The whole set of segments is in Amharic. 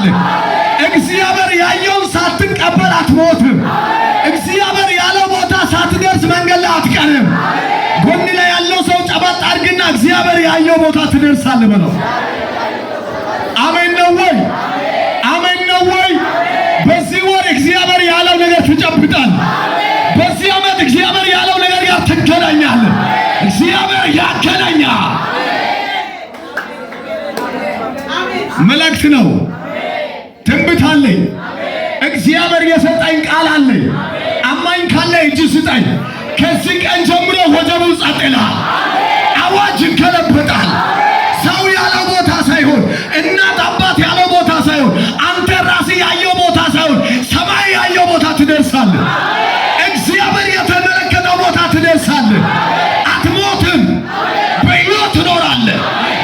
ትደርሳለህ። እግዚአብሔር ያየውን ሳትቀበል አትሞትም። እግዚአብሔር ያለው ቦታ ሳትደርስ መንገድ ላይ አትቀርም። ጎን ላይ ያለው ሰው ጨበጥ አድርግና እግዚአብሔር ያየው ቦታ ትደርሳለህ በለው። አሜን ነው ወይ? አሜን ነው ወይ? በዚህ ወር እግዚአብሔር ያለው ነገር ትጨብጣለህ። በዚህ ዓመት እግዚአብሔር ያለው ነገር ጋር ትገናኛለህ። እግዚአብሔር ያገናኛል። መልእክት ነው። ትንቢት አለኝ። እግዚአብሔር የሰጠኝ ቃል አለኝ። አማኝ ካለ እጅ ስጠኝ። ከዚህ ቀን ጀምሮ ወጀቡ ጸጥ ይላል። አዋጅ ይገለበጣል። ሰው ያለው ቦታ ሳይሆን፣ እናት አባት ያለው ቦታ ሳይሆን፣ አንተ ራስህ ያየው ቦታ ሳይሆን፣ ሰማይ ያየው ቦታ ትደርሳለህ። እግዚአብሔር የተመለከተው ቦታ ትደርሳለህ። አትሞትም፣ በሕይወት ትኖራለህ።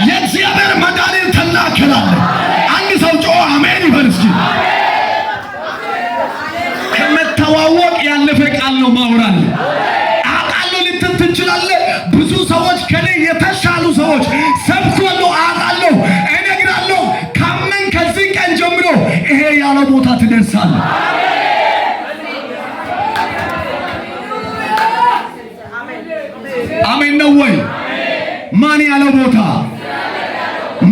የእግዚአብሔር መዳንን ትናገራለህ። አንድ ሰው ጮ አሜን ይበል እስኪ። ከመተዋወቅ ያለፈ ቃል ነው ማውራል። አውቃለሁ ልትል ትችላለህ። ብዙ ሰዎች ከኔ የተሻሉ ሰዎች ሰብኳለሁ፣ አውቃለሁ፣ እነግራለሁ። ካመን ከዚህ ቀን ጀምሮ ይሄ ያለ ቦታ ትደርሳለህ። አሜን ነው ወይ? ማን ያለው ቦታ?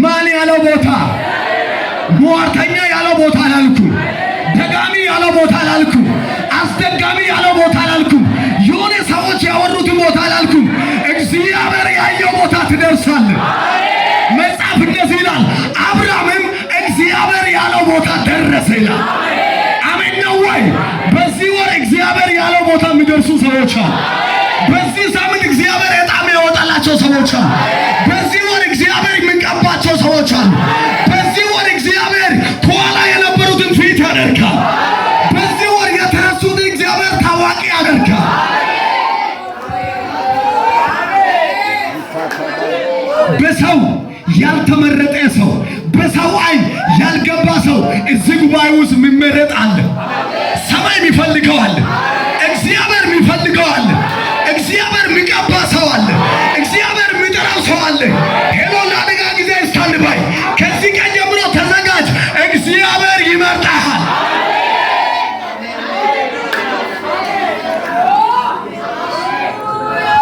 ማን ያለው ቦታ? ሟርተኛ ያለው ቦታ አላልኩም። ደጋሚ ያለው ቦታ አላልኩም። አስደጋሚ ያለው ቦታ አላልኩም። የሆነ ሰዎች ያወሩትን ቦታ አላልኩም። እግዚአብሔር ያየው ቦታ ትደርሳለህ። መጽሐፍ እንደዚህ ይላል፣ አብርሃምም እግዚአብሔር ያለው ቦታ ደረሰ ይላል። አሜን ነው ወይ? በዚህ ወር እግዚአብሔር ያለው ቦታ የሚደርሱ ሰዎች አሉ። በዚህ ሳምንት እግዚአብሔር ዕጣ የሚያወጣላቸው ሰዎች አሉ። በዚህ ወር እግዚአብሔር የሚቀባቸው ሰዎች አሉ። በዚህ ወር እግዚአብሔር ከኋላ የነበሩትን ፊት ያደርጋል። በዚህ ወር የተረሱትን እግዚአብሔር ታዋቂ ያደርጋል። በሰው ያልተመረጠ ሰው፣ በሰው ዓይን ያልገባ ሰው እዚህ ጉባኤ ውስጥ የሚመረጥ አለ። ሰማይ የሚፈልገው አለ። እግዚአብሔር የሚፈልገው አለ። እግዚአብሔር የሚቀባ ሰው አለ። እግዚአብሔር የሚጠራው ሰው አለ። Hello፣ ለአደጋ ጊዜ stand by። ከዚህ ቀን ጀምሮ ተዘጋጅ። እግዚአብሔር ይመርጣሃል።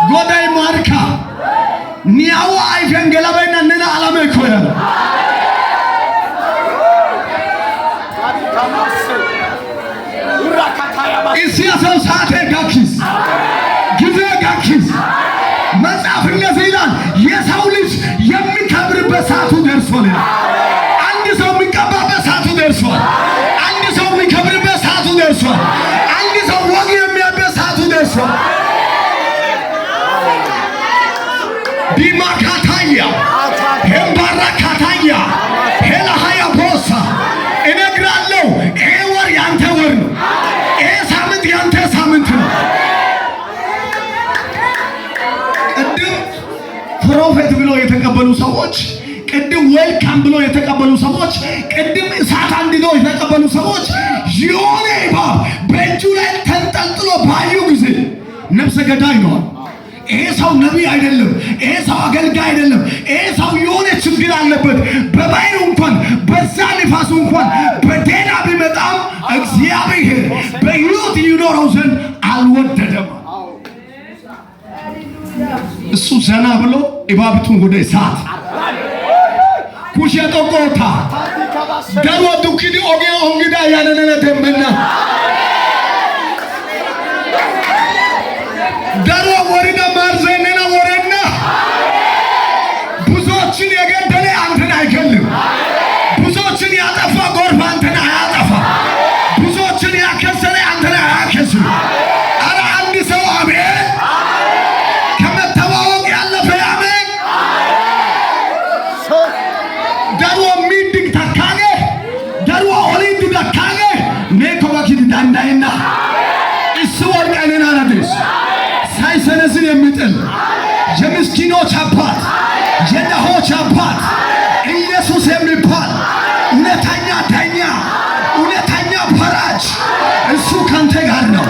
Goday markka ne awa ayfiyan gelabeenna nena alamee koyana. እስቲ ሰው ሰዓቴ gakkis፣ ጊዜ gakkis። መጽሐፍ እንደዚህ ይላል፣ የሰው ልጅ የሚከብርበት ሰዓቱ ደርሷል ይላል። አንድ ሰው የሚቀባበት ሰዓቱ ደርሷል። አንድ ሰው የሚከብርበት ሰዓቱ ደርሷል። አንድ ሰው ወግ የሚያበት ሰዓቱ ደርሷል። ዲማካታያ ሄምባራ ካታያ ሄላሃያ ቦሳ እነግራለሁ። ይሄ ወር ያንተ ወር ነው። ይሄ ሳምንት ያንተ ሳምንት ነው። ቅድም prophet ብሎ የተቀበሉ ሰዎች፣ ቅድም welcome ብሎ የተቀበሉ ሰዎች፣ ቅድም እሳት አንድዶ የተቀበሉ ሰዎች የሆነ እባብ በእጁ ላይ ተንጠልጥሎ ባዩ ጊዜ ነፍሰ ገዳይ ነዋል። ይሄ ሰው ነቢይ አይደለም። ይሄ ሰው አገልጋይ አይደለም። ይሄ ሰው የሆነ ችግር አለበት። በባህሩ እንኳን በዛ ንፋሱ እንኳን በደህና ቢመጣም እግዚአብሔር በሕይወት ይኖረው ዘንድ አልወደደም። እሱ ዘና ብሎ እባብቱን ወደ እሳት ኩሼ ጦቆታ ደሮ ዱኪዲ ኦጌ ኦንግዳ ያነነነ ደመና ደሮ ወሪዳ ማርዘነና ወረና ብዙዎችን የገደለ አንተን አይገልም። ብዙዎችን ያጠፋ ጎርፍ አንተን አያጠፋ። ብዙዎችን ያከሰረ አንተን አያከስርም። አረ አንድ ሰው አሜን። ከመተዋወቅ ያለፈ አሜን። ደሮ ሚድግ ተካገ ደሮ ኦሊድ ደካገ ኔቶባኪድ ዳንዳይና እሱ ወርቀንን አላድርስ ሳይሰነዝር የሚጥል የምስኪኖች አባት የድሆች አባት ኢየሱስ የሚባል እውነተኛ ዳኛ፣ እውነተኛ ፈራጅ እሱ ካንተ ጋር ነው።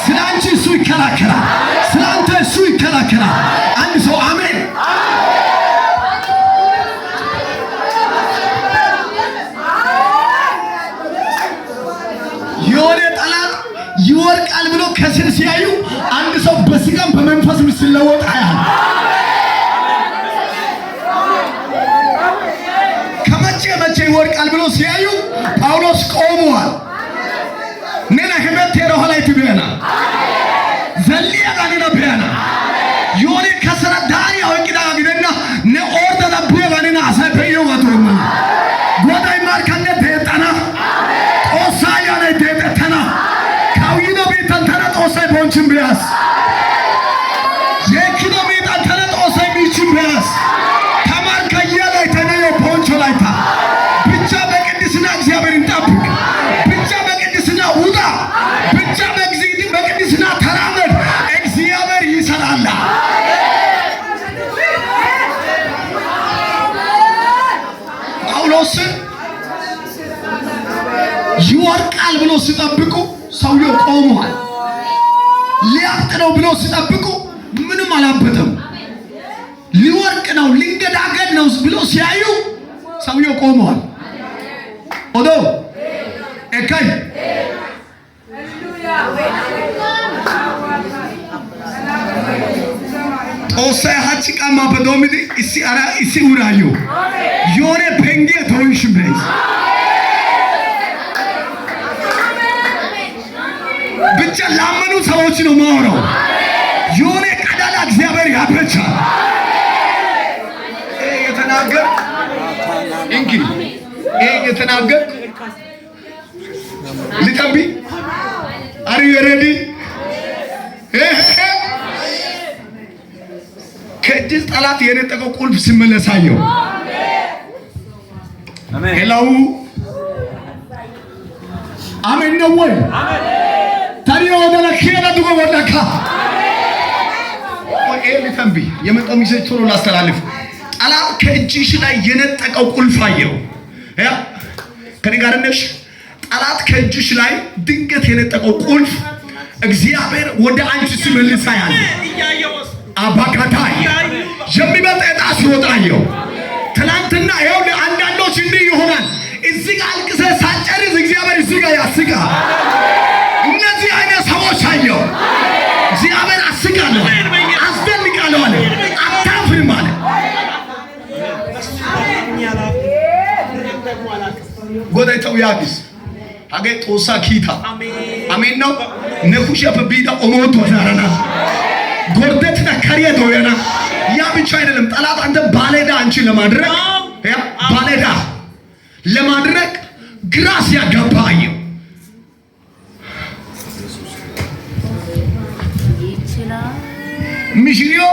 ስለ አንቺ እሱ ይከራከራል። ስለ አንተ እሱ ይከራከራል። አንድ ሰው አሜን። ከስር ሲያዩ አንድ ሰው በስጋም በመንፈስም ሲለወጥ አያል። ከመቼ መቼ ይወድቃል ብሎ ሲያዩ ጳውሎስ ቆመዋል። ነና ህመት ቴሮሆላይ ትብለና ዘሊያ ጋኒና ቢያና የሆነ ከስራ ዳሪ አወቂዳ ግደና ነኦርደና ቢያጋኒና አሳይ በየው ጋቶማ ጎዳይ ማርከነ ዴጠና ጦሳ ያነ ዴጠተና ካውይዶ ቤተን ተነ ጦሳይ ቦንችን ቢያስ የኪዶ ቤተን ተነ ጦሳይ ሚችን ቢያስ ተማርከያ ላይ ተነዮ ቦንቾ ላይታ ብቻ በቅድስና እግዚአብሔርን ጠብቅ። ብቻ በቅድስና ውጣ። ብቻ በቅድስና ተራመድ። እግዚአብሔር ይሰራል። ጳውሎስን ይወርቃል ብሎ ሲጠብቁ ሰውየው ቆሟል። ሊያብጥ ነው ብሎ ሲጠብቁ ምንም አላበጠም። ሊወርቅ ነው ሊንገዳገድ ነው ብሎ ሲያዩ ሰውየው ቆሟል። ኦዶ ኤካይ Xoossay hachchi qammappe doommidi issi ara issi uraayyo የሆነ penggiya dooyishin be'ays. ብቻ ላመኑ ሰዎች ነው የማወራው። የሆነ ቀዳዳ እግዚአብሔር ያበቻል። ይሄ የተናገር እንኪ ይሄ የተናገር ልጠቢ are you ready? ከእጅ ጠላት የነጠቀው ቁልፍ ሲመለስ አየሁ። Hello አሜን ነው ወይ? ታዲያ ወደ ለኪያ ዱጎ ወደካ ወይ ልተንቢ የመጣው message ቶሎ ላስተላልፍ። ጠላት ከእጅሽ ላይ የነጠቀው ቁልፍ አየሁ። ያ ከኔ ጋር ነሽ? ጠላት ከእጅሽ ላይ ድንገት የነጠቀው ቁልፍ እግዚአብሔር ወደ አንቺ ሲመልስ አያለሁ። አባካታይ የሚበልጥ ዕጣ ሲወጣ አየሁ። ትናንትና ይኸው አንዳንዶች እንዲህ ይሆናል። እዚህ ጋር አልቅሰህ ሳትጨርስ እግዚአብሔር እዚህ ጋር ያስቃል። እነዚህ አይነት ሰዎች አየሁ። እግዚአብሔር አስቃለሁ፣ አስደንቃለሁ አለ። አታፍርም አለ። Goday tawu yaagiis. Hagee Xoossaa kiitaa. Amen ነው። Ne kushiyappe biida omooduwa zaarana, gordettida kariya dooyana። ያ ብቻ አይደለም። ጠላት አንተ ባለዕዳ አንቺን ለማድረግ ያ ባለዕዳ ለማድረግ ግራ ሲያጋባ አየሁ። mishiriyo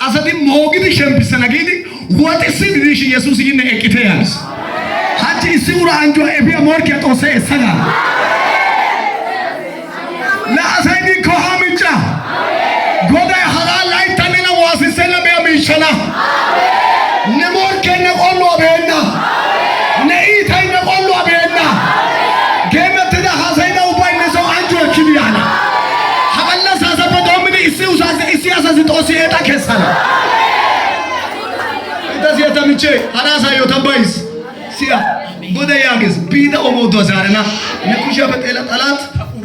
asati moogidi shemppissana giidi woxissidi diishin Yesuusi yinne eqqite yaagis. Hachchi issi ura anjjuwa efiya morkkiya Xoossay essana. La asay diikko ha micca. Goday hagaa layttan nena waasissenna be'a miishshana. Ne morkkee ne qolluwa be'enna. Ne iitay ne qolluwa be'enna. Geemettida haasayida ubbay ne soo anjjuwa ekkidi yaana. Ha gallassasappe doommidi issi usasi issi asasi Xoossi eexa kessana. Inttesi ta michchee hara asaayyo ta bays. ሲያ Goday yaagees biida omooduwa zaarana. Ne kushiyappe xeela ጠላት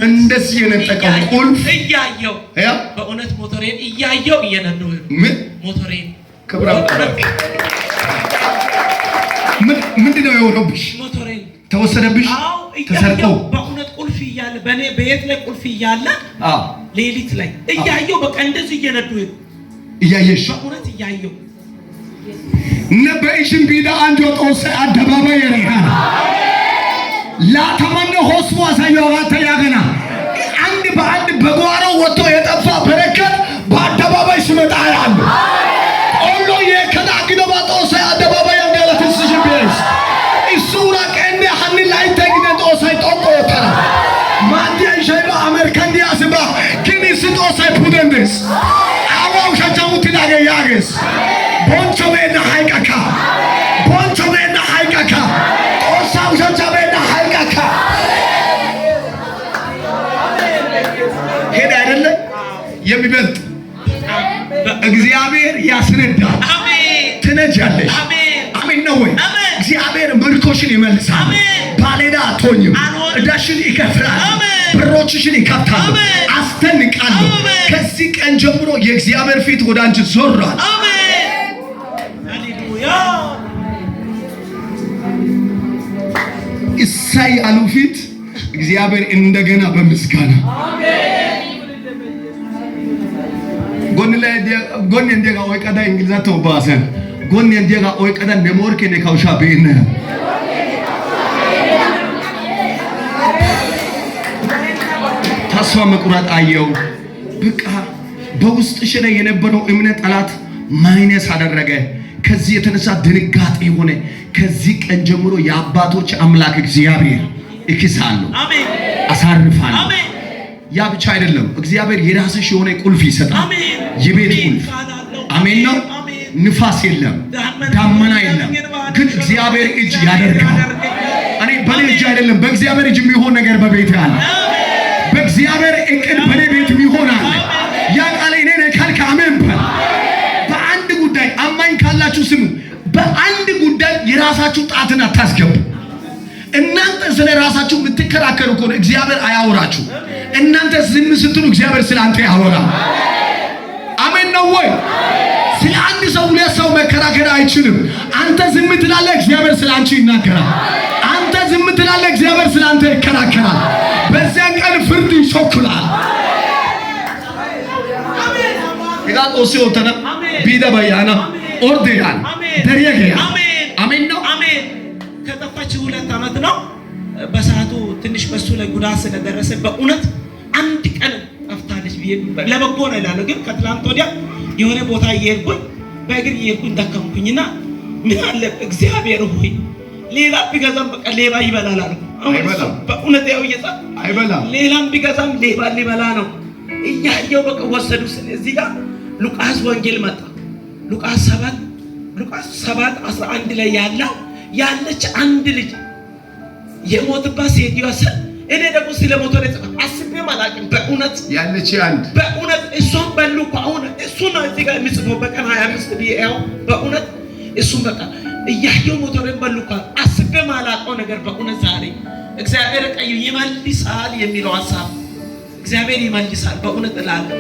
እንደዚህ የነጠቀው ቁልፍ እያየው ያ በእውነት ሞተሬን እያየው እየነዳሁ ምን ሞተሬን ክብረ ምን ምንድን ነው የሆነብሽ? ሞተሬን ተወሰደብሽ? አዎ ተሰርቆ? እያየው በእውነት ቁልፍ እያለ በእኔ ቤት ላይ ቁልፍ እያለ አዎ ሌሊት ላይ እያየው በቃ እንደዚህ እየነዱ ሄዱ። እያየሽ በእውነት እያየው ነበይሽን ቢዳ አንጆ Xoossay አደባባይ የረሃ ላተመነ ሆስሞ አሳየው አባተ ያገና አንድ በአንድ በጓሮ ወጥቶ የጠፋ በረከት በአደባባይ ሲመጣ ያሉ ቆሎ የከናግዶ ባጦሳይ አደባባይ አንዳላ ትስሽ ቢያይስ እሱራ ቀንደ ሀኒ ላይ ተግነ ጦሳይ ጦቆ ወተራ ማንዲያ ሻይባ አሜሪካን ዲያስባ ግን እሱ ጦሳይ ፑደንደስ አዋው ሸቻሙት ዳገ ያገስ ቦንቾ ቤና ሃይቀካ ቦንቾ ቤና ሃይቀካ ጦሳ ውሸቻ ቤና ሃይቀካ ሄደ አይደለ የሚበልጥ እግዚአብሔር ያስነዳል። አሜን ትነጃለሽ። አሜን አሜን ነው ወይ? አሜን። እግዚአብሔር ምርኮሽን ይመልሳል። አሜን። ባለዕዳ አትሆኝም። አልሆንም። ዕዳሽን ይከፍላል። አሜን። በሮችሽን ይከፍታለሁ፣ አሜን። አስደንቃለሁ። አሜን። ከዚህ ቀን ጀምሮ የእግዚአብሔር ፊት ወደ አንቺ ዞሯል። አሜን። ሃሌሉያ። እሰይ አሉ ፊት እግዚአብሔር እንደገና በምስጋና ጎን ላይ ጎን እንዲጋ ኦይቀዳ እንግሊዛቶ ባሰን ጎን እንዲጋ ኦይቀዳ ነሞርኬ ነካውሻ ቤነ ተስፋ መቁረጥ አየው። በቃ በውስጥሽ ላይ የነበረው እምነት ጠላት minus አደረገ። ከዚህ የተነሳ ድንጋጤ ሆነ። ከዚህ ቀን ጀምሮ የአባቶች አምላክ እግዚአብሔር እክሳለሁ፣ አሜን። አሳርፋለሁ። አሜን። ያ ብቻ አይደለም፣ እግዚአብሔር የራስሽ የሆነ ቁልፍ ይሰጣል። አሜን። የቤት አሜን። ቁልፍ ቃል አለው። አሜን ነው። አሜን። ንፋስ የለም፣ ዳመና የለም፣ ግን እግዚአብሔር እጅ ያደርጋል። እኔ በኔ እጅ አይደለም፣ በእግዚአብሔር እጅ የሚሆን ነገር በቤት አለ። በእግዚአብሔር እቅድ በኔ ቤት የሚሆን አለ። ያ ቃል እኔ ነኝ ካልክ አሜን በል። በአንድ ጉዳይ አማኝ ካላችሁ ስሙ። በአንድ ጉዳይ የራሳችሁ ጣትን አታስገቡ። እናንተ ስለ ራሳችሁ የምትከራከሩ ከሆነ እግዚአብሔር አያወራችሁ። እናንተ ዝም ስትሉ እግዚአብሔር ስለ አንተ ያወራል። አሜን ነው ወይ? ስለ አንድ ሰው ሁለት ሰው መከራከር አይችልም። አንተ ዝም ትላለህ፣ እግዚአብሔር ስለ አንቺ ይናገራል። አንተ ዝም ትላለህ፣ እግዚአብሔር ስለ አንተ ይከራከራል። በዚያን ቀን ፍርድ ይሾክላል። ጋ ኦተና ቢዳ በያና ኦርዴያን ደሪያገያ አሜን ነው። አሜን። ከጠፋች 2 ዓመት ነው። በሰዓቱ ትንሽ በሱ ላይ ጉዳት ስለደረሰ በእውነት አንድ ቀን ጠፍታለች ብዬ ለበጎ ነው እላለሁ። ግን ከትላንት ወዲያ የሆነ ቦታ እየሄድኩኝ በእግር እየሄድኩኝ ደከምኩኝና ምን አለ እግዚአብሔር ሆይ ሌላ ቢገዛም በቃ ሌባ ይበላል አልኩ። አሁን እሱ አይበላም። በእውነት ያው እየጻፍኩ አይበላም። ሌላም ቢገዛም ሌባ ሊበላ ነው እያየው በቃ ወሰዱ። እዚህ ጋር ሉቃስ ወንጌል መጣ። ሉቃስ 7 ሉቃስ 7:11 ላይ ያለው ያለች አንድ ልጅ የሞትባት ሴትዮዋ ስል እኔ ደግሞ ስለ ሞቶ ነው የጻፈው አስቤም አላውቅም። በእውነት ያለች አንድ በእውነት እሷን በሉ እኮ አሁን እሱ ነው እዚህ ጋር የሚጽፈው በቀን 25 ብዬ ያው በእውነት እሱን በቃ እያየው ሞተሬን በሉ እኮ አስቤም አላውቀው ነገር በእውነት ዛሬ እግዚአብሔር ቀዩ ይመልሳል የሚለው ሀሳብ እግዚአብሔር ይመልሳል በእውነት እላለሁ።